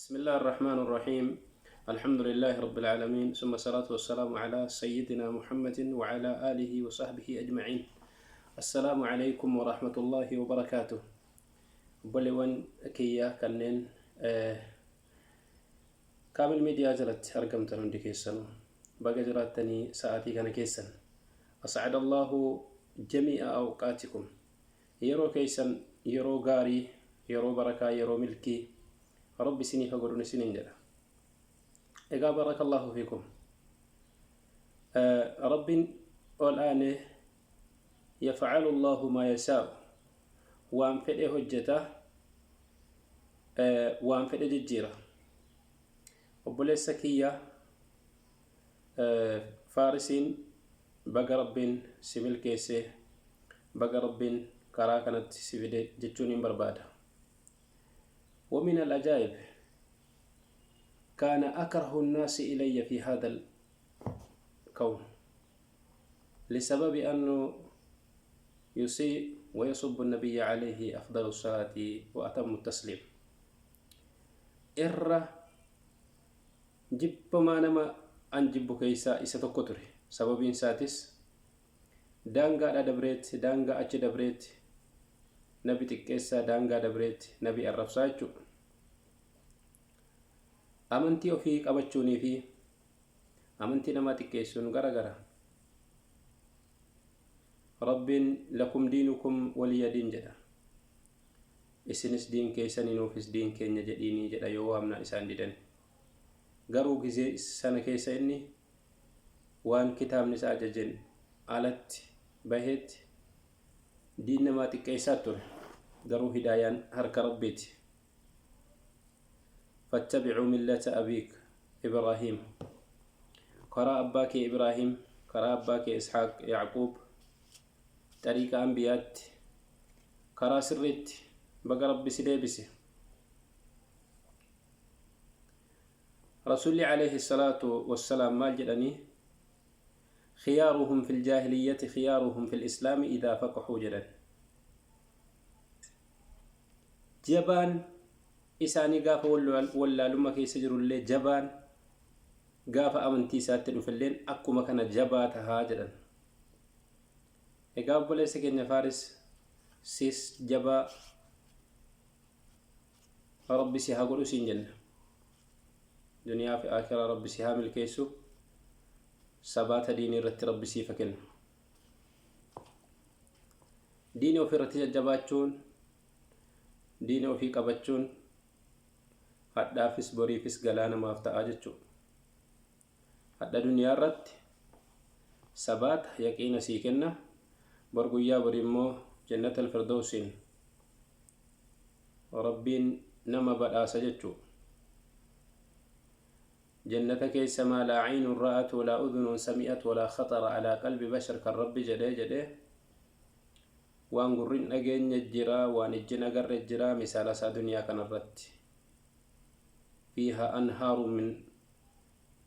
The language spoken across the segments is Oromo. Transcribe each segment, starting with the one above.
بسم الله الرحمن الرحيم الحمد لله رب العالمين ثم الصلاة والسلام على سيدنا محمد وعلى آله وصحبه أجمعين السلام عليكم ورحمة الله وبركاته. Obboleewwan kiyya kanneen Kaamil Miidiyaa jalatti argamtan, hundi keessanuu baga jiraattanii sa'aatii kana keessan. أسعد الله جميع أوقاتكم. Yeroo keessan yeroo gaarii, yeroo barakaa, yeroo milkii Rabbi isiniif haa godhun isiniin jedha. Egaa بارك الله فيكم. Rabbiin ol aane يفعل الله ما يشاء, waan fedhe hojjeta, waan fedhe jijjiira. Obboleessa kiyya Faarisiin, baga Rabbiin si milkeesse, baga Rabbiin karaa kanatti si fide jechuun hin barbaada. ومن العجائب كان أكره الناس إلي في هذا الكون لسبب أنه يسيء ويسب النبي عليه أفضل الصلاة وأتم التسليم. Irra jibbamaa nama an jibbu keessaa isa tokko ture. Sababiin isaatis daangaadha dabreetti, daangaa achi dabreetti nabi xiqqeessaa, daangaa dabreetti nabi arrabsaa jechuudha. Amantii ofii qabachuunii fi amantii namaa xiqqeessuun gara gara. Rabbiin "لكم دينكم ولي دين" jedha. Isinis diin keessanii, nuufis diin keenya jedhiinii jedha yoo waamna isaan didan. Garuu gizee sana keessa inni waan kitaabni isaa ajajen alatti baheetti diin namaa xiqqeessaa ture. Garuu hidaayaan harka Rabbiiti. فاتبعوا ملة أبيك إبراهيم, karaa abbaa kee Ibraahim, karaa abbaa kee Isxaaq, Yacquub, xariiqa ambiyaatti, karaa sirriitti baga Rabbi si deebise. Rasuulli عليه الصلاة والسلام maal jedhanii? "خيارهم في الجاهلية خيارهم في الإسلام إذا فقهوا" jedhan. Jabaan isaanii gaafa wallaalummaa keessa jirullee, jabaan gaafa amantii isaatti dhufilleen akkuma kana jabaa tahaa jedhan. Egaa obboleessa keenya Faaris, sis jabaa Rabbi si haa godhu siin jenna. Duniyaa fi akiraa Rabbi si haa milkeessu. Sabaata diinii irratti Rabbi siifa kennu. Diinii ofii irratti jajjabaachuun, diinii ofii qabachuun hadhaafis boriifis galaa namaaf ta'a jechuudha. Hadha duniyaa irratti sabaata yaqiina sii kenna, bor guyyaa bori immoo jannata alfirdawsiin Rabbiin nama badhaasa jechuudha. Jannata keessa "ما لا عين رأت ولا أذن سمعت ولا خطر على قلب بشر" kan Rabbi jedhee jedhee, waan gurrin dhageenya jira, waan ijjin agarre jira, misaala isaa duniyaa kanarratti. فيها أنهار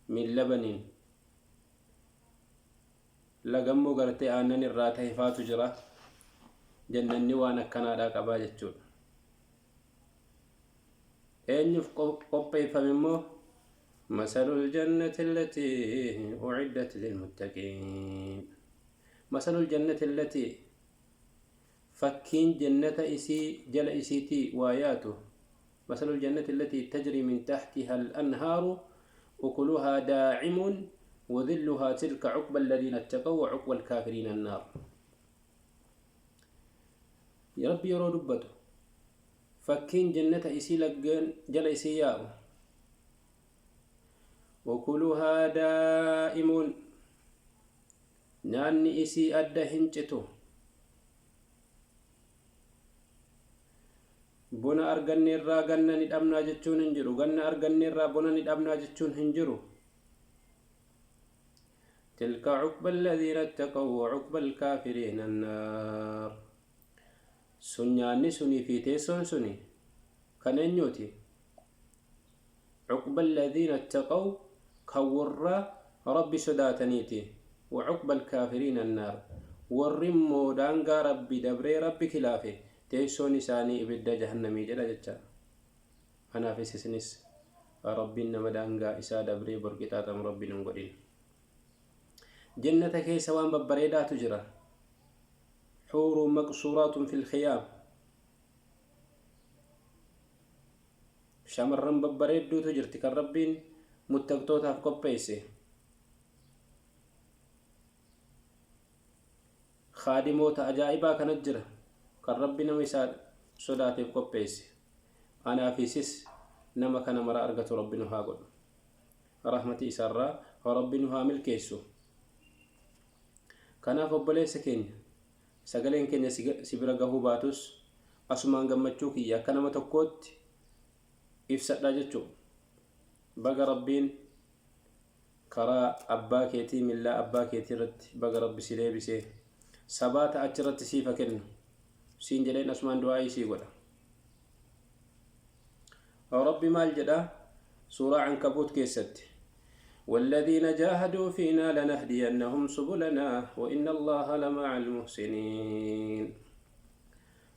من لبن, lagammoo gartee aannan irraa ta'e faatu jira. Jannanni waan akkanaadhaa qabaa jechuudha. Eenyuuf qopheeffame immoo? مثل الجنة التي أعدت للمتقين. مثل الجنة التي, fakkiin jannata isii jala isiitii waa yaatu, مثل الجنة التي تجري من تحتها الأنهار أكلها دائم وظلها تلك عقبى الذين اتقوا وعقبى الكافرين النار. يا ربي yeroo dubbatu fakkiin jannata isii laggeen jala isii yaa'u, أكلها دائم, nyaanni isii adda hin citu. Bona arganne irraa ganna ni dhabnaa jechuun hin jiru, ganna arganne irraa bona ni dhabnaa jechuun hin jiru. تلك عقبى الذين اتقوا وعقبى الكافرين النار. Sun nyaanni sunii fi teessoon suni kan eenyuuti? عقبى الذين اتقوا, kan warra Rabbi sodaataniiti. وعقبى الكافرين النار, warri immoo daangaa Rabbi dabree Rabbi kilaafe teessoon isaanii ibidda jahannamii jedha jecha. Anaafis isinis Rabbiin nama daangaa isaa dabree bor qixaaxamu Rabbi nun godhin. Jannata keessa waan babbareedaatu jira. Xuuruu maqsuuraatun fil khiyaam. Shamarran babbareedduutu jirti kan Rabbiin muttaqtootaaf qopheesse. Khaadimoota ajaa'ibaa kana jira kan Rabbi nama isaa sodaateef qopheesse. Anaa fi sis nama kana mara argatu Rabbi nu haa godhu. Rahmatii isaarraa Rabbi nu haa milkeessu. Kanaaf obboleessa keenya, sagaleen keenya si bira gahuu baatus, asumaan gammachuu kiyya akka nama tokkootti ibsadha jechuu. Baga Rabbiin karaa abbaa keetii, millaa abbaa keetii irratti baga Rabbi si deebisee, sabaata achirratti siifa kennu siin jedheen asumaan du'aa'ii sii godha. Rabbi maal jedha suuraa Ankabuut keessatti? والذين جاهدوا فينا لنهدينهم سبلنا وإن الله لمع المحسنين.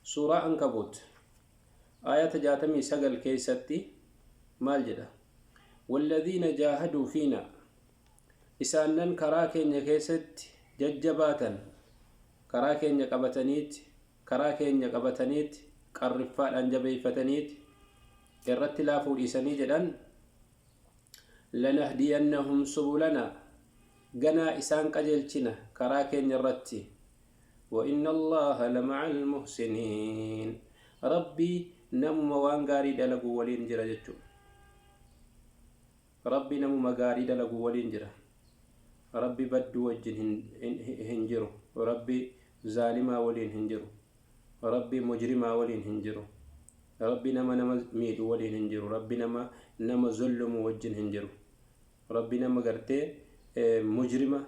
سورة عنكبوت آية 69 keessatti maal jedha? والذين جاهدوا فينا, isaannan karaa keenya keessatti jajjabaatan, karaa keenya qabataniiti, karaa keenya qabataniiti, qarriffaadhaan jabeeyfataniiti, irratti laafuu dhiisanii jedhan, لنهدينهم سبلنا, ganaa isaan qajeelchina karaa keenya irratti, وإن الله لمع المحسنين, Rabbii namuma waan gaarii dalaguu waliin jira jechuu. Rabbi namuma gaarii dalaguu waliin jira. Rabbi badduu wajjin hin jiru. Rabbi zaalimaa waliin hin jiru. Rabbi mujrimaa waliin hin jiru. Rabbi nama nama miidhu waliin hin jiru. Rabbi nama nama zullumu wajjin hin jiru. Rabbi nama gartee mujrima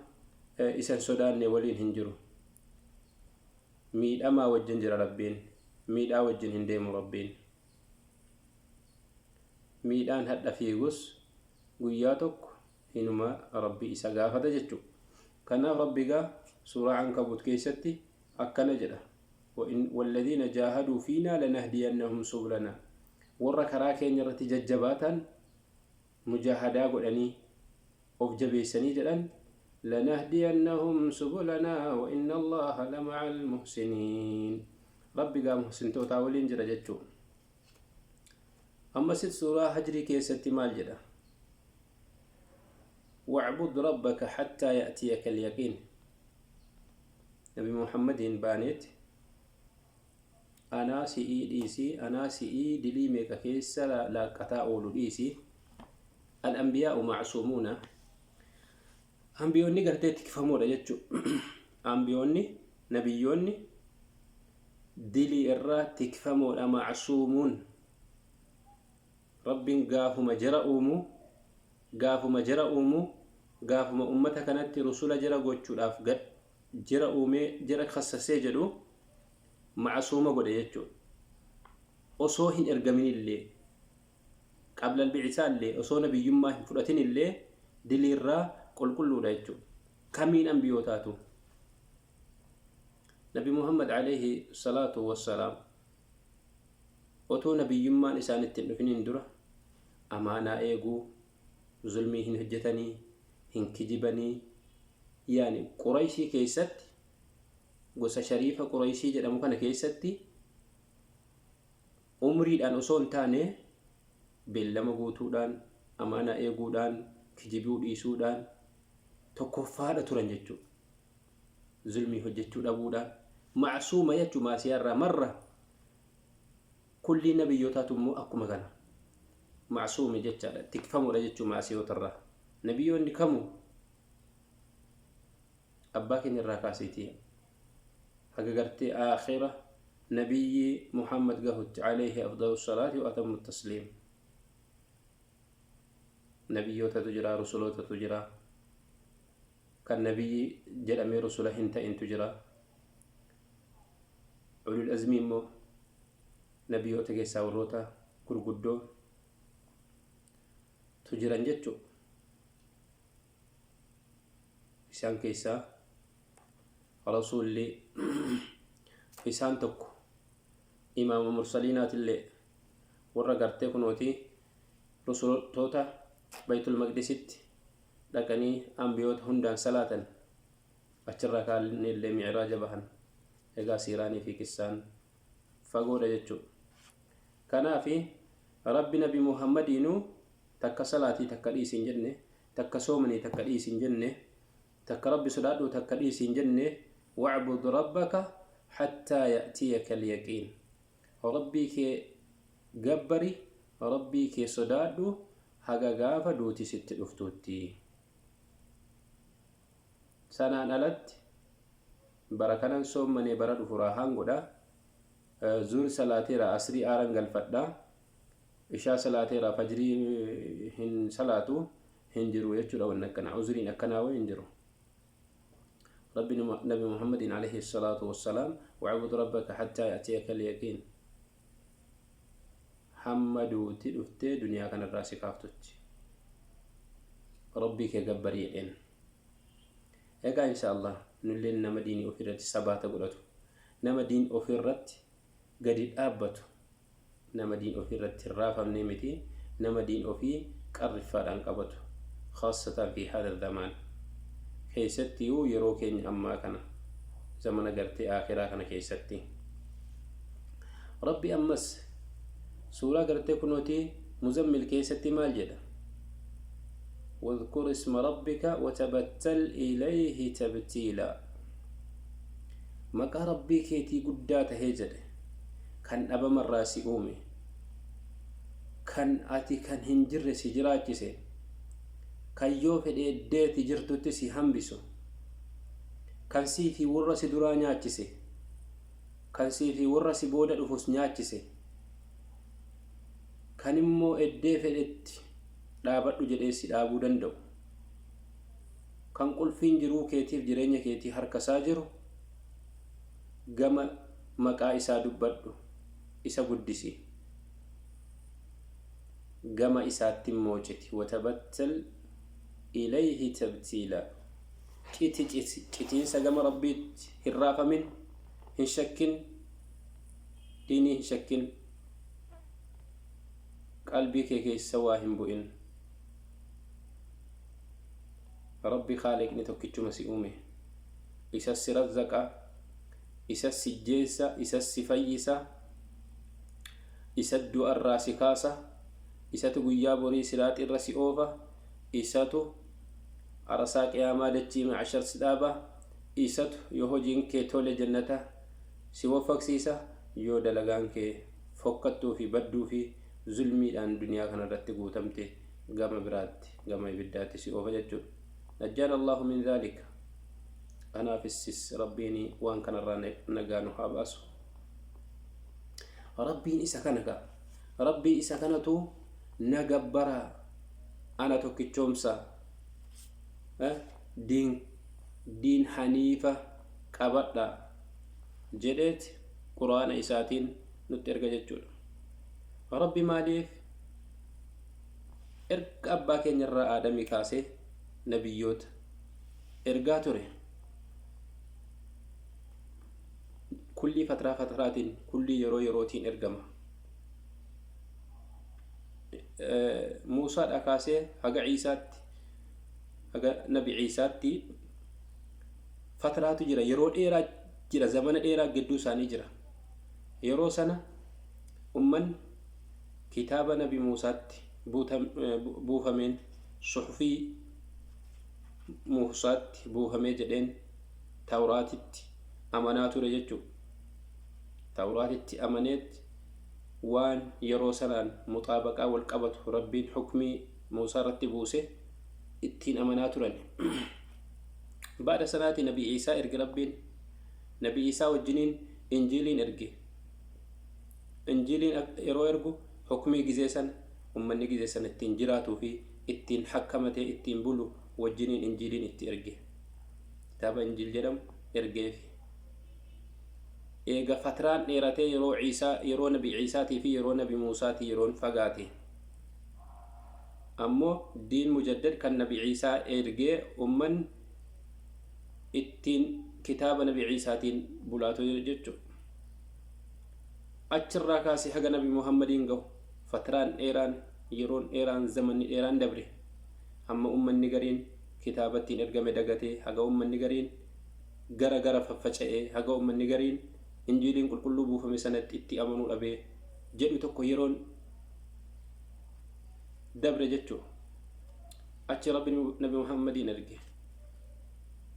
isan sodaanne waliin hin jiru. Miidhamaa wajjin jira Rabbiin. Miidhaa wajjin hin deemu Rabbiin. Miidhaan hadha fiigus guyyaa tokko hinuma Rabbi isa gaafata jechuudha. Kanaaf Rabbi gaa suuraa Ankabut keessatti akkana jedha: والذين جاهدوا فينا لنهدينهم سبلنا, warra karaa keenya irratti jajjabaatan, mujaahadaa godhanii of jabeessanii jedhan, لنهدينهم سبلنا وإن الله لمع المحسنين, Rabbi gaa muhsintootaa waliin jira jechuu. Ammasit suuraa Hajrii keessatti maal jedha? واعبد ربك حتى يأتيك اليقين. Nabi Muhammadiin baaneet anaa si'ii dhiisii, anaa si'ii dilii meeqa keessa laaqqataa oolu dhiisii. الأنبياء معصومون, ambiyoonni gartee tikfamoodha jechuu. Ambiyoonni, nabiyyoonni dilii irraa tikfamoodha, معصومون. Rabbiin gaafuma jara uumu, gaafuma ummata kanatti rusula jara gochuudhaaf gad jira uumee jara kassasee jedhu, macsuuma godhe jechuudha. Osoo hin ergaminillee, قبل البعثة illee, osoo nabiyyummaa hin fudhatinillee diliirraa qulqulluudha jechuudha. Kamiin ambiyootaatu? Nabi Muhammad عليه الصلاة والسلام otoo nabiyyummaan isaanitti hin dhufiniin dura amaanaa eeguu, zulmii hin hojjetanii, hin kijibanii. Yaani Qurayshii keessatti, gosa shariifa Qurayshii jedhamu kana keessatti, umriidhaan osoo hin taane beellama guutuudhaan, amaanaa eeguudhaan, kijibuu dhiisuudhaan tokkoffaadha turan jechuudha. Zulmii hojjechuu dhabuudhaan macsuuma jechuu, maasiyaarraa marra. Kullii nabiyyootaatu immoo akkuma kana macsuumi jechaadha, tikfamuudha jechuu maasiyootarraa. Nabiyyoonni kamuu abbaa keenya irraa kaaseetii haga gartee aakhira nabiyyi Muhammad gahutti, عليه أفضل الصلاة وأتم التسليم, nabiyyootatu jira, rusulootatu jira, kan nabiyyi jedhamee rusula hin ta'intu jira. Ulul azmii immoo nabiyyoota keessaa warroota gurguddoo tu jiran jechuu. Isaan keessaa rasuulli isaan tokko, imaama mursaliinaatillee, warra gartee kunooti. Rusultoota Baytul Maqdisitti dhaqanii ambiyoota hundaan salaatan. Achirraa kaanillee mi'raaja bahan. Egaa siiraanii fi qissaan fagoodha jechuudha. Kanaafi Rabbi Nabi Muhammadiinuu takka salaatii takka dhiisi hin jenne, takka soomanii takka dhiisi hin jenne, takka Rabbi sodaadhuu takka dhiisi hin jenne, wa'bud rabbaka hattaa ya'tiyaka al-yaqiin. Rabbii kee gabbari, Rabbii kee sodaadhu haga gaafa duuti sitti dhuftuutti. Sanaan alatti bara kanan soommanee bara dhufu raahaan godha. Zuhri salaateera asrii aaran galfadha. Ishaa salaateera fajrii hin salaatu hin jiru jechuudha wanni akkanaa. Uzriin akkanaa wayi hin jiru. Rabbi Nabi Muhammadin alayhi salaatu wassalaam wa'bud rabbaka hattaa ya'tiyaka al-yaqiin. Hamma duuti dhuftee duniyaa kanarraa si kaaftutti. Rabbii kee gabbari jedheen. Egaa insha Allah nulleen nama diinii ofirratti sabaata godhatu, nama diin ofirratti gadi dhaabbatu, nama diin ofirratti hin raafamne miti, nama diin ofii qarriffaadhaan qabatu, khaassatan fi haadha zamaan, keessattiyyuu yeroo keenya ammaa kana, zamana gartee aakhiraa kana keessatti. Rabbi ammas suuraa gartee kunooti Muzammil keessatti maal jedha? واذكر اسم ربك وتبتل إليه تبتيلا. Maqaa Rabbii keetii guddaa tahee jedhe, kan dhabamarraa si uume, kan ati kan hin jirre si jiraachise, kan yoo fedhe eddeeti jirtutti si hambisu, kan sii fi warra si duraa nyaachise, kan sii fi warra si booda dhufus nyaachise, kan immoo eddee fedhetti dhaabadhu jedhee si dhaabuu danda'u, kan qulfiin jiruu keetiif jireenya keetii harka isaa jiru, gama maqaa isaa dubbadhu, isa guddisi, gama isaatti immoo citi. Watabattal ilayhi tabtiila, citi citiinsa gama Rabbiitti, hin raafamin, hin shakkin, diinii hin shakkin, qalbii kee keessa waa hin bu'in. Rabbi Khaaliqni tokkichuma si uume, isas si razzaqa, isas si jeessa, isas si fayyisa, isa du'arraa si kaasa, isatu guyyaa borii siraaxi irra si oofa, isatu arasaa qiyaamaa dachii ma'ashar si dhaaba, isatu yoo hojiin kee tole jannata si waffaqsiisa, yoo dalagaan kee fokkattuu fi badduu fi zulmiidhaan duniyaa kanarratti guutamte gama biraatti, gama ibiddaatti si oofa jechuudha. Najjaana Allahu min dhaalika. Anaafis sis Rabbiin waan kanarraa nagaa nu haa baasu. Rabbiin isa kana ka. Rabbii isa kanatu na gabbaraa, ana tokkichoomsa, diin haniifa qabadha jedheeti quraana isaatiin nutti erga jechuudha. Rabbi maaliif erga abbaa keenya irraa Aadamii kaasee nabiyyoota ergaa ture? Kullii fatraa fatraatiin, kullii yeroo yerootiin ergama. Muusaadhaa kaasee haga Ciisaatti, haga Nabi Ciisaatti fatraatu jira, yeroo dheeraa jira, zamana dheeraa gidduu isaanii jira. Yeroo sana ummanni kitaaba Nabi Muusaatti buufameen, suhufii Muusaatti buufamee jedheen, Tawraatitti amanaa ture jechuudha. Tawraatitti amaneet waan yeroo sanaan muxaabaqaa wal qabatu Rabbiin hukmii Muusaa irratti buuse ittiin amanaa turan. Baada sanaati Nabi Iisaa erge Rabbiin. Nabi Iisaa wajjiniin Injiiliin erge. Injiiliin yeroo ergu hukmii gizee sana ummanni gizee sana ittiin jiraatuu fi ittiin hakkamatee ittiin bulu wajjiniin Injiiliin itti erge. Kitaaba Injiil jedhamu ergeefi. Eega fatraan dheeratee yeroo Iisaa, yeroo Nabi Iisaatii fi yeroo Nabi Muusaatii yeroon fagaate. Ammoo diin mujaddad kan Nabi Iisaa ergee ummanni ittiin kitaaba Nabi Iisaatiin bulaa ture jechuudha. Achirraa kaasee haga Nabi Muhammadiin gahu fatraan dheeraan Yeroon dheeraan, zamanni dheeraan dabre, hamma ummanni gariin kitaaba ittiin ergame dagatee, haga ummanni gariin gara gara faffaca'ee, haga ummanni gariin injiiliin qulqulluu buufame sanatti itti amanuu dhabee jedhu tokko yeroon dabre jechuu. Achi Rabbi Nabi Muhammadiin erge.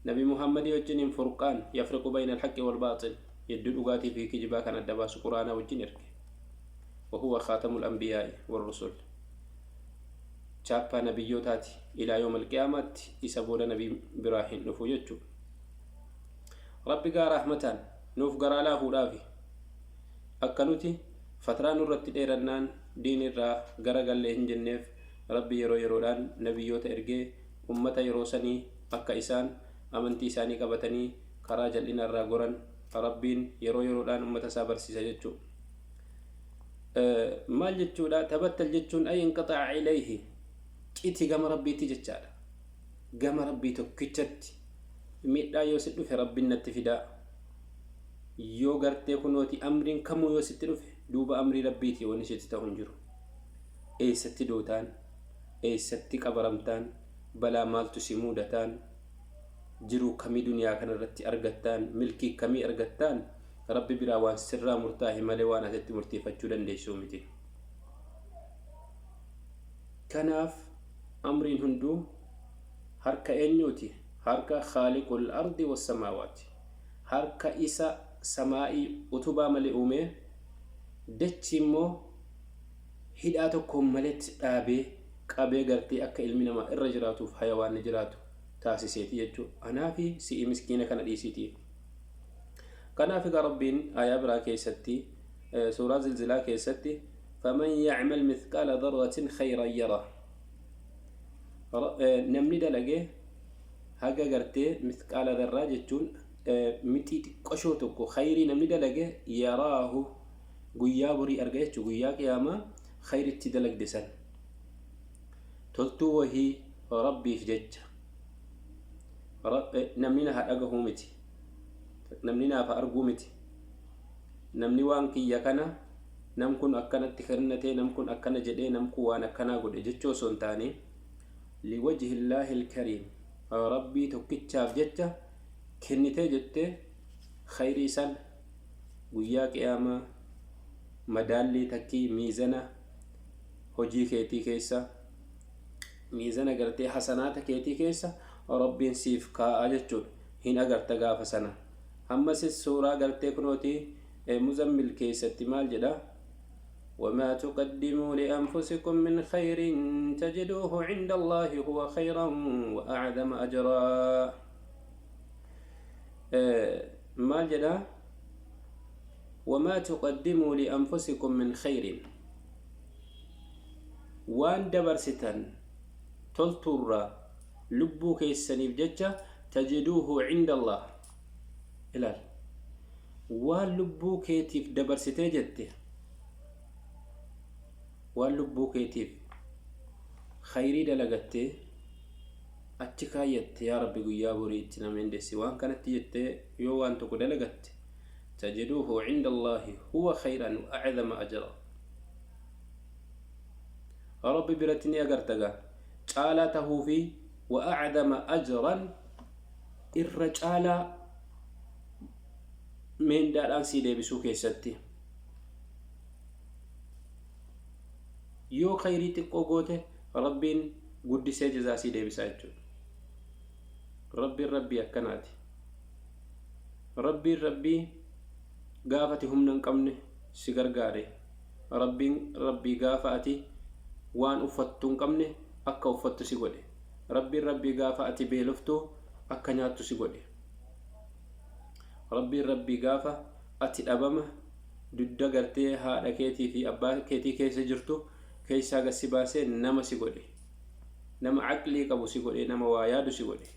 Nabi Muhammadii wajjiniin furqaan yafriqu bayna alhaqqi walbaaxil, yedduu dhugaatii fi kijibaa kan adda baasu quraanaa wajjin erge. Wahuwa khaatamul anbiyaa'i warrusul, chaappaa nabiyyootaati. Ilaa yooma alqiyaamaatti isa booda nabii biraa hin dhufu jechuu. Rabbi gaa rahmataan nuuf garaa laafuudhaafi akka nuti fatraa nurratti dheerannaan diin irraa gara gallee hin jenneef, Rabbi yeroo yeroodhaan nabiyyoota ergee ummata yeroo sanii akka isaan amantii isaanii qabatanii karaa jal'ina irraa goran Rabbiin yeroo yeroodhaan ummata isaa barsiisa jechuu. Maal jechuudha? Tabattal jechuun ay inqaxa'a ilayhi, citi gama Rabbiitti jechaadha. Gama Rabbii tokkichatti miidhaa yoo si dhufe Rabbiin natti fidaa. Yoo gartee kunooti amriin kamuu yoo sitti dhufe, duuba amrii Rabbiiti, wanni sitti ta'u hin jiru. Eessatti dootaan, eessatti qabaramtaan, balaa maaltu si muudataan, jiruu kamii duniyaa kanarratti argattaan, milkii kamii argattaan, Rabbi biraa waan sirraa murtaahe malee waan asitti murteeffachuu dandeessuu miti. Kanaaf amriin hunduu harka eenyuuti? Harka khaaliqul ardi wassamaawaati, harka isa samaa'ii utubaa malee uumee, dachii immoo hidhaa tokkoon maletti dhaabee qabee, gartee akka ilmi namaa irra jiraatuuf hayawaanni jiraatu taasiseeti jechuu. Anaafi si'i miskiina kana dhiisiiti. Kanaaf egaa Rabbiin aayaa biraa keessatti, suuraa Zilzilaa keessatti, faman yacmal mithqaala dharratin khayran yara, namni dalage haga gartee mithqaala dharraa jechuun mixii xiqqoshoo tokko khayrii namni dalage, yaraahu, guyyaa borii arga jechuu. Guyyaa qiyaamaa khayritti dalagde san, toltuu wahii Rabbiif jecha, namni na haa dhagahuu miti, namni naaf haa arguu miti, namni waan kiyya kana nam kun akkanatti kennatee, nam kun akkana jedhee, nam kun waan akkanaa godhe jechuu osoo hin taane, liwajhi illaahi ilkariim, Rabbii tokkichaaf jecha kennitee jettee, khayrii san guyyaa qiyaamaa madaallii takkii miizana hojii keetii keessa, miizana gartee hasanaata keetii keessa Rabbiin siif kaa'a jechuudha. Hin agarta gaafa sana. Ammasis suuraa gartee kunooti Muzammil keessatti maal jedha? وما تقدموا لأنفسكم من خير تجدوه عند الله هو خيرا وأعظم أجرا. Maal jedha? وما تقدموا لأنفسكم من خير، waan dabarsitan toltuurraa lubbuu keessaniif jecha, تجدوه عند الله. Ilaal, waan lubbuu keetiif dabarsitee jette, waan lubbuu keetiif khayrii dalagattee achi kaayyatte, yaa Rabbi guyyaa borii itti nama hindeessi waan kanatti jettee yoo waan tokko dalagatte, تجدوه عند الله هو خيرا وأعظم أجرا، Rabbi biratti ni agartaga caalaa tahuu fi وأعظم أجرا, irra caalaa meendaadhaan sii deebisuu keessatti. Yoo khayrii xiqqoo goote, Rabbiin guddisee jazaa sii deebisaa jechuudha. Rabbiin Rabbii akkanaati. Rabbiin Rabbii gaafa ati humna hin qabne si gargaare. Rabbiin Rabbii gaafa ati waan uffattu hin qabne akka uffattu si godhe. Rabbiin Rabbii gaafa ati beeloftu akka nyaattu si godhe. Rabbiin Rabbii gaafa ati dhabama dudda gartee haadha keetii fi abbaa keetii keessa jirtu keessaa gad si baasee nama si godhe, nama aqlii qabu si godhe, nama waa yaadu si godhe.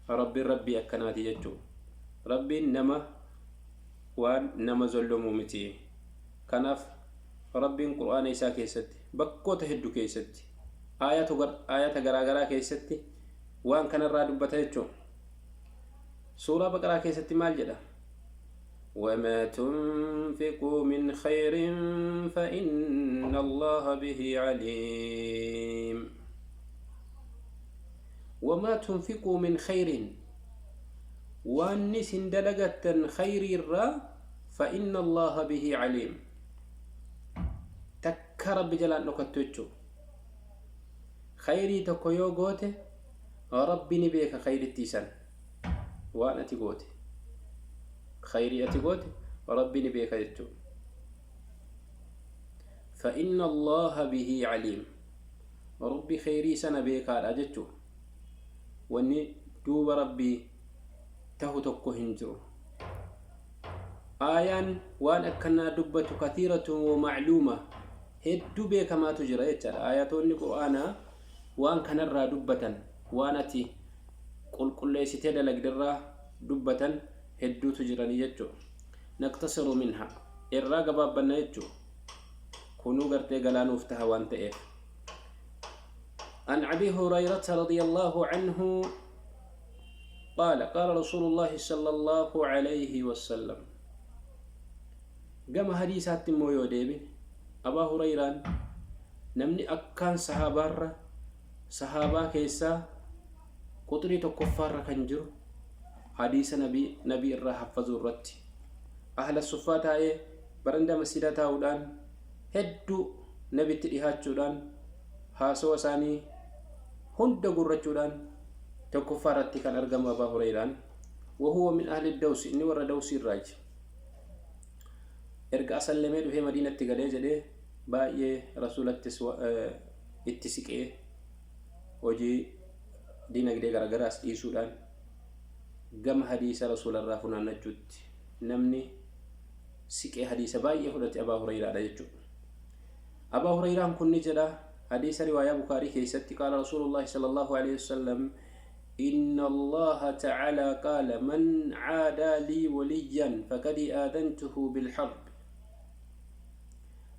Rabbiin Rabbii akkanaati jechuu. Rabbiin nama waan nama zollomuu miti. Kanaaf Rabbiin qur'aana isaa keessatti bakkoota hedduu keessatti, aayata garaagaraa keessatti waan kanarraa dubbata jechuu. Suuraa Baqaraa keessatti maal jedha? وما تنفقوا من خير فإن الله به عليم. وما تنفقوا من خير، وأن سندلقة خير الرا، فإن الله به عليم. تك رب جلال نكتوتشو خيري تكويو غوته ربي نبيك خير التيسان، وأنا تقوته خيري أتقوته ربي نبيك يتو. فإن الله به عليم، ربي خيري سنة بيك على جتو، واني دوب ربي تهو تكو هنجرو. آيان وان أكنا دبة كثيرة ومعلومة هدو بيك ما تجرى يتر. آياتون قرآن وان كان الرا دبة وانتي قل قل ليس تدلق درا دبة هدو تجراني يجو. نقتصر منها الراقبة بابنا يجو كونو غرتي غلانو افتها وانت إيه. عن أبي هريرة رضي الله عنه قال قال رسول الله صلى الله عليه وسلم. قام حديثات مويو ديبي أبا هريرة نمني أكان صحابة صحابة كيسا قطري تكفار كنجر حديث نبي الرا حفظوا الرت أهل الصفات أي برندا مسجد تاودان هدو نبي تريهاتشودان هاسو ساني هند غرچودان تكفارت كان أرقم أبا هريرة وهو من أهل الدوس إني ورا دوسي الراج erga asallamee dhufee madiinatti galee jedhee baay'ee rasuulatti itti siqee hojii dinagdee garagaraas dhiisuudhaan gama hadiisa rasuularraa funaannachuutti namni siqee hadiisa baay'ee fudhate Abaa Hurayraadha jechuudha. Abaa Hurayraan kun ni jedha hadiisa riwaayaa Bukaarii keessatti qaala Rasuulullaahi sallallahu alaihi wasallam إن الله تعالى قال من عادى لي وليا فقد آذنته بالحرب.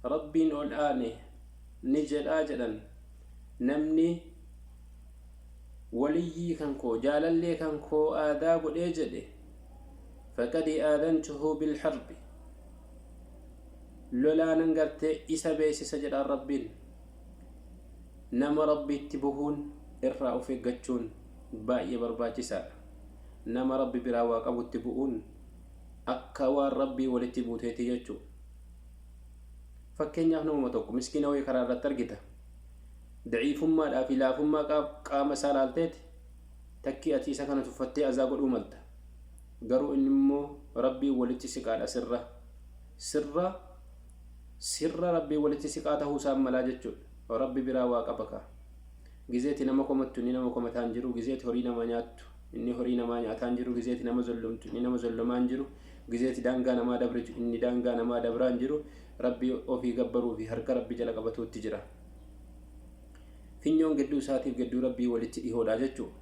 ربين الآن نجل آجلا نمني وليي كنكو جاللي كنكو آذاب الإجل فقد آذنته بالحرب. لولا ننقرت إسا بيس سجل الربين نم ربي اتبهون إرأوا في قتشون baay'ee barbaachisaadha. Nama rabbi biraa waa qabutti bu'uun akka waan rabbii walitti buuteeti jechuudha. Fakkeenyaaf namuma tokko miskiina wayii karaa irratti argita. Daciifummaadhaa fi laafummaa qaama isaa laalteeti takkii ati isa kana tuffattee azaa godhuu malta. Garuu inni immoo rabbii walitti siqaadha sirra. Sirra rabbii walitti siqaa ta'uu isaan malaa jechuudha. Rabbi biraa waa qaba kaa. Gizeeti nama komattu inni nama komataan jiru, gizeeti horii nama nyaattu inni horii namaa nyaataan jiru, gizeeti nama zollomtu inni nama zollomaan jiru, gizeeti daangaa namaa dabritu inni daangaa namaa dabraan jiru, rabbi ofii gabbaruu fi harka rabbi jala qabatuutti jira. Finyoon gidduu isaatiif gidduu rabbii walitti dhihoodha jechuudha.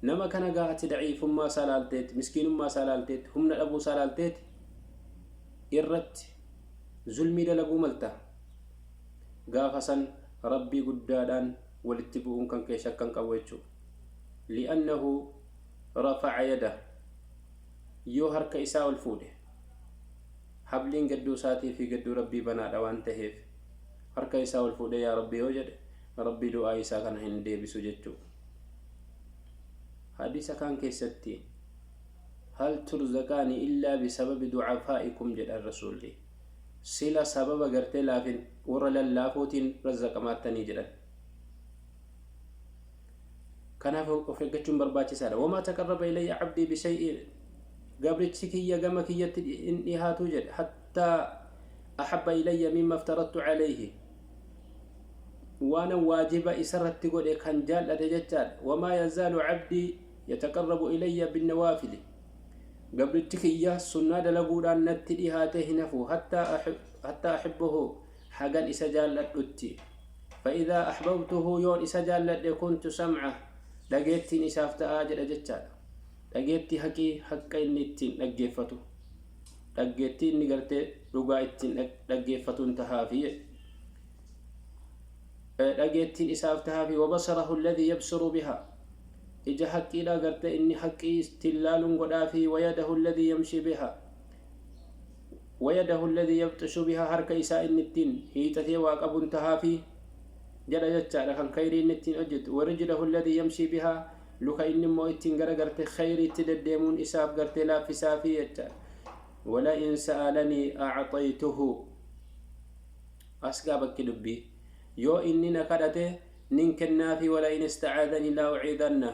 Nama kana gaa'ati daciifummaa isaa laalteeti, miskiinummaa isaa laalteeti, humna dhabuu isaa laalteeti irratti zulmii dalaguu malta. Gaafa san rabbii guddaadhaan walitti bu'uun kan kee shakkan qabu jechuudha. Li'annahu rafa'a yada, yoo harka isaa ol fuudhe habliin gadduu isaatii fi gadduu rabbii banaadha waan ta'eef harka isaa ol fuudhe yaa rabbi yoo jedhe rabbii du'aa isaa kana hin deebisu jechuudha. Hadiisa kan keessatti hal turzaqaani illaa bisababi du'afaa'ikum jedhan rasuulli. Sila sababa gartee laafin warra lallaafootiin razzaqamaattanii jedhan. Kanaaf of eeggachuun barbaachisaadha. Wamaa taqarraba ilayya abdii bishay'in, gabrichi kiyya gama kiyyatti hin dhihaatu jedhe hattaa ahabba ilayya mimma aftaradtu alayhi, waan waajiba isarratti godhe kan jaallate jechaadha. Wamaa yazaalu abdii yataqarrabu ilayya binnawaafili, gabrichi kiyya sunnaa dalaguudhaan natti dhihaate hin hafu hattaa ahibbuhu, hagan isa jaalladhutti. فإذا أحببته يون إسا جالد كنت سمعه، dhageettiin isaaf ta'aa jedha jechaadha. Dhageettii haqii haqqa inni ittiin dhaggeeffatu, dhaggeettii inni gartee dhugaa ittiin dhaggeeffatuun tahaafi dhageettiin isaaf tahaafi. Wabasarahu alladhi yabsuru biha, ija haqqiidha gartee inni haqqii ittiin laaluun godhaafi. Wayadahu alladhi yamshi biha, Wayadahu alladhii yabxishu bihaa harka isaa inni ittiin hiixatee waa qabuun tahaafi jedha jechaadha kan khayrii inni ittiin hojjetu. Warijlahu alladhii yamshii bihaa luka inni immoo ittiin gara garte khayriitti deddeemuun isaaf gartee laaffisaafi jechaadha. Wala in sa'alanii a'xaytuhu as gaa bakki dubbii yoo inni na kadhate nin kennaafi. Wala in ista'aadanii la uciidanna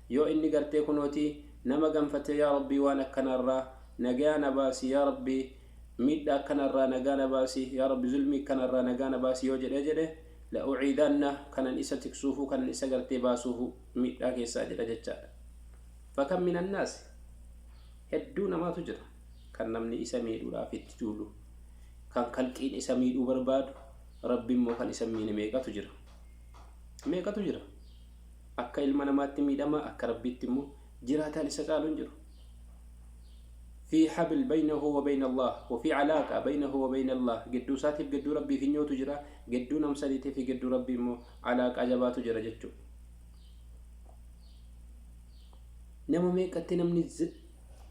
yoo inni gartee kunooti nama ganfate, yaa Rabbii, waan akkanarraa nagaa na baasi, yaa Rabbii, miidhaa akkanarraa nagaa na baasi, yaa Rabbi, zulmii akkanarraa nagaa na baasi yoo jedhe jedhe, la uciidanna kanan isa tiksuufu, kanan isa gartee baasuufu miidhaa keessaa jedha jechaadha. Fakam min annaas, hedduu namaatu jira kan namni isa miidhuudhaaf itti duulu, kan kalqiin isa miidhuu barbaadu, Rabbi immoo kan isa miine meeqatu jira, meeqatu jira. Akka ilma namaatti miidhama, akka Rabbiitti immoo jiraataan isa caalu hin jiru. في حبل بينه وبين الله وفي علاقة بينه وبين الله، gidduu isaatiif gidduu Rabbii finyootu jira, gidduu namsaniitii fi gidduu Rabbii immoo علاقة jabaatu jira jechuudha. Nama meeqatti namni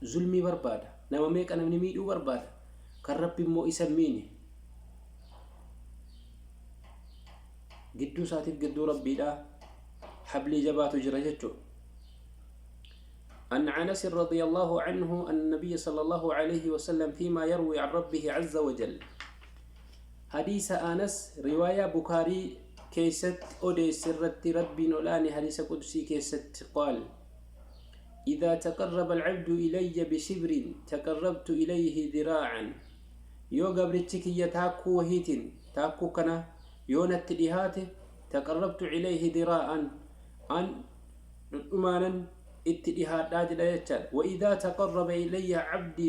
zulmii barbaada, nama meeqa namni miidhuu barbaada, kan Rabbi immoo isa miine. Gidduu isaatiif gidduu Rabbiidha hablii jabaatu jira jechuudha. عن أنس رضي الله عنه أن النبي صلى الله عليه وسلم فيما يروي عن ربه عز وجل، حديث أنس رواية بخاري keessatti odeesse irratti، Rabbiin ol'aane حديث قدسي keessatti قال: إذا تقرب العبد إلي بشبر تقربت إليه ذراعا. Yoo gabrichi kiyya taakkuu wahiitiin taakkuu kana yoo natti dhihaate، تقربت إليه ذراعا an dhudhumaanan itti dhihaadhaa jedha jechaadha. وإذا تقرب إلي عبدي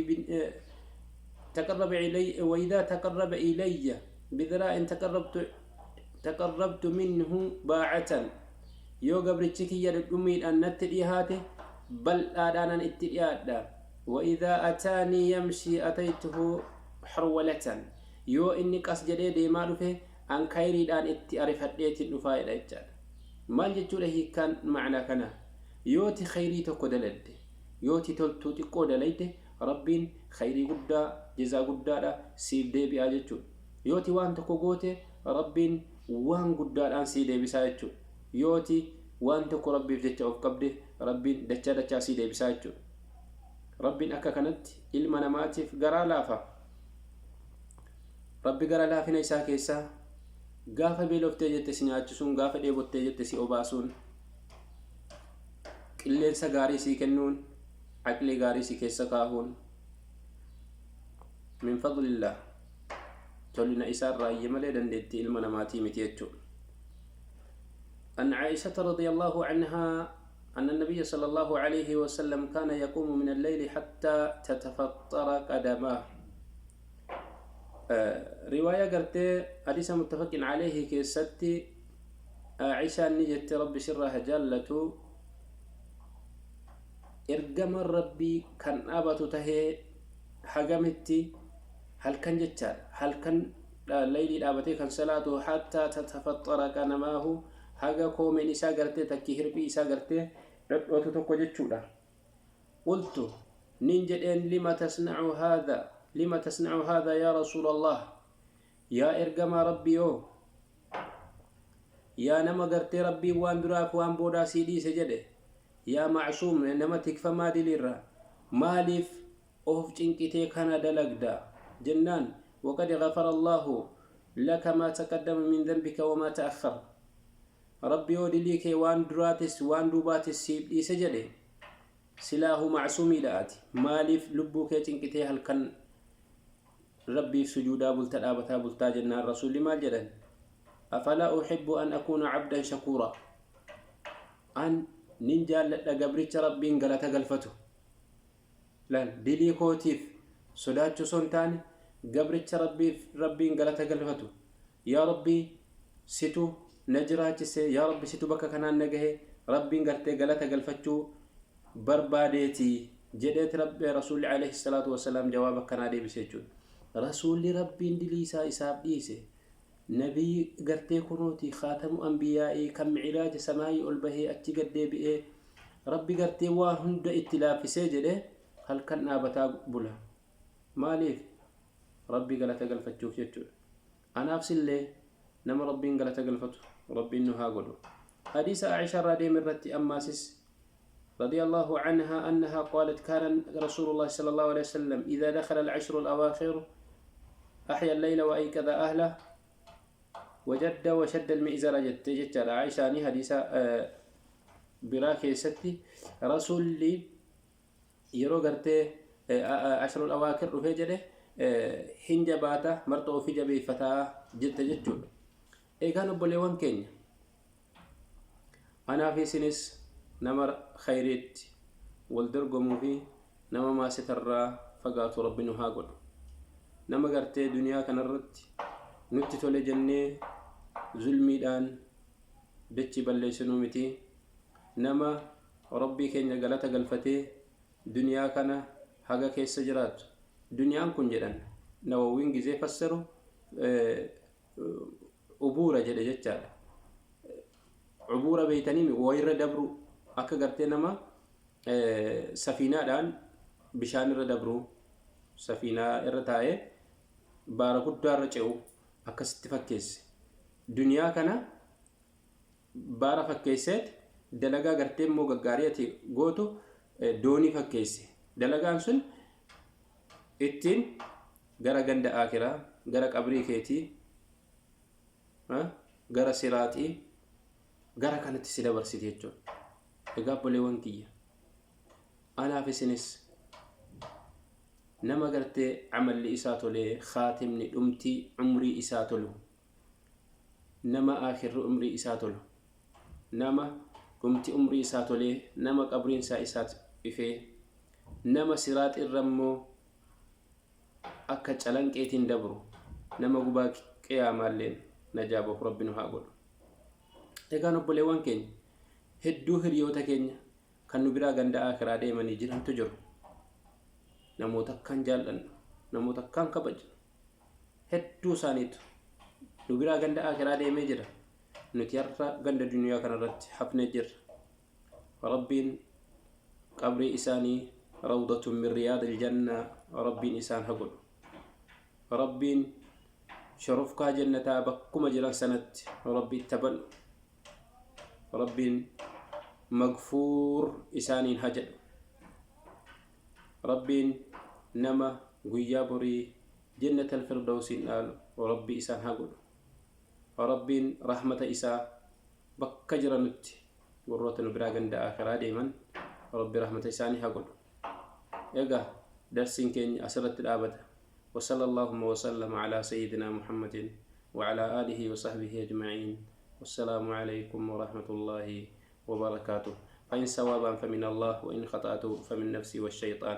تقرب إلي وإذا تقرب إلي بذراع تقربت منه باعة. Yoo gabrichi kiyya dhudhumiidhaan natti dhihaate, bal'aadhaanan itti dhiyaadha. وإذا أتاني يمشي أتيته هرولة. Yoo inni qas jedhee deemaa dhufe, an kayriidhaan itti arifadheetiin dhufaadha jechaadha. Maal jechuudha hiikkaan macnaa kana? Yooti khayrii tokko daladde, yooti toltuu xiqqoo dalayde, Rabbiin khayrii guddaa, jazaa guddaadha siif deebi'aa jechuudha. Yooti waan tokko goote, Rabbiin waan guddaadhaan sii deebisaa jechuudha. Yooti waan tokko Rabbiif jecha of qabde, Rabbiin dachaa dachaa sii deebisaa jechuudha. Rabbiin akka kanatti ilma namaatiif garaa laafa. Rabbi gara laafina isaa keessaa gaafa beeloftee jette si nyaachisuun, gaafa dheebottee jette si obaasuun, qilleensa gaarii sii kennuun, aqlii gaarii si keessa kaahuun من فضل الله، tolina isaarraa iyye malee dandeettii ilma namaatii miti jechuudha. عن عائشة رضي الله عنها أن النبي صلى الله عليه وسلم كان يقوم من الليل حتى تتفطر قدماه. رواية gartee حديث متفق عليه keessatti عائشة ni jette، Rabbi sirraa jaallatu، ergama Rabbii kan dhaabatu tahee hagamitti halkan jechaadha, halkan laylii dhaabatee kan salaatu، حتى تتفطر قدماه، haga koomeen isaa gartee takki hirphii isaa gartee dhodhootu tokko jechuudha. قلت nin jedheen، لم تصنع هذا، لم تصنع هذا يا رسول الله؟ Yaa ergamaa Rabbii yoo, yaa nama gartee Rabbii waan duraaf waan boodaa sii dhiise jedhe, yaa macsuum, nama tikfamaa diliirra, maaliif of cinqitee kana dalagda jennaan، وقد غفر الله لك ما تقدم من ذنبك وما تأخر. Rabbi yoo dilii kee waan duraatis waan duubaatis siif dhiise jedhe, silaahu macsuumiidha ati, maaliif lubbuu kee cinqitee halkan Rabbiif sujuudaa bulta, dhaabataa bultaa jennaan, Rasuulli maal jedhan? أفلا أحب أن أكون عبدا شكورا؟ An nin jaalladha gabricha Rabbiin galata galfatu. Laal, dilii kootiif sodaachuu osoo hin taane, gabricha Rabbiif Rabbiin galata galfatu. Yaa Rabbii, situ na jiraachise, yaa Rabbi, situ bakka kanaan na gahe, Rabbiin gartee galata galfachuu barbaadeeti jedheeti Rabbi Rasuulli عليه الصلاة والسلام jawaaba akkanaa deebise jechuudha. Rasuulli Rabbiin dilii isaa isaaf dhiise, nabii gartee kunuuti خاتم الأنبياء kan micraaja samaayii ol bahee achi gad deebi'ee Rabbi gartee waa hunda itti laaffisee jedhe, halkan dhaabataa bula. Maaliif? Rabbii galata galfachuuf jechuudha. Anaaf sillee nama Rabbiin galata galfatu Rabbiin nu haa godhu. Hadiisa Aisha irraa deeme irratti ammaasis رضي الله عنها أنها قالت: كان رسول الله صلى الله عليه وسلم إذا دخل العشر الأواخر أحيا الليل وأيقظ أهله وجد وشد المئزر. جت جت عائشة حديثة biraa keessatti Rasuulli yeroo gartee عشر الأواخر dhufee jedhe hin jabaata, marxa ofii jabeeffataa jette jechuudha. Eegaan obboleewwan keenya, anaa fi isinis nama khayriitti wal dorgomuu fi nama maasitarraa fagaatu Rabbi nu haa godhu. Nama gartee duniyaa kanarratti nutti tole jennee zulmiidhaan dachii balleessinuu miti. Nama Rabbii keenya galata galfatee duniyaa kana haga keessa jiraatu. Duniyaan kun jedhan Nawawwiin gizee fassaru ubuura jedhe jechaadha. Ubuura beeytanii, wayirra dabru, akka gartee nama safiinaadhaan bishaan irra dabru, safiinaa irra taa'ee baara guddaa irra ce'u akkasitti fakkeesse. Duniyaa kana baara fakkeesseet, dalagaa gartee immoo gaggaarii ati gootu doonii fakkeesse. Dalagaan sun ittiin gara ganda aakiraa, gara qabrii keetii, gara siraaxii, gara kanatti si dabarsiti jechuudha. Egaa obboleewwan kiyya, anaaf isinis nama gartee amalli isaa tolee, khaatimni dhumtii umrii isaa tolu, nama aakhirri umrii isaa tolu, nama dhumti umrii isaa tolee, nama qabriin isaa isaat ifee, nama siraax irra immoo akka calanqeetiin dabru, nama gubaa qiyaamaalleen najaa bahu Rabbi nu haa godhu. Egaan obboleewwan keenya, hedduu hiriyoota keenya kan nu biraa ganda aakiraa deemanii jirantu jiru. Namoota akkaan jaallannu, namoota akkaan kabajnu, hedduu isaaniitu nu biraa ganda aakiraa deemee jira. Nuti har'a ganda duniyaa kanarratti hafnee jirra. Rabbiin qabrii isaanii روضة من رياض الجنة Rabbiin isaan haa godhu. Rabbiin shorofkaa jannataa bakkuma jiran sanatti Rabbi itti banu. Rabbiin magfuur isaaniin haa jedhu. Rabbiin nama guyyaa borii جنة الفردوس dhaalu Rabbi isaan haa godhu. Rabbiin rahmata isaa bakka jiranutti warroota nu biraa ganda akhiraa deeman Rabbi rahmata isaanii haa godhu. Egaa darsiin keenya asirratti dhaabata. وصلى اللهم وسلم على سيدنا محمد وعلى آله وصحبه أجمعين، والسلام عليكم ورحمة الله وبركاته. فإن صوابا فمن الله، وإن خطأت فمن نفسي والشيطان.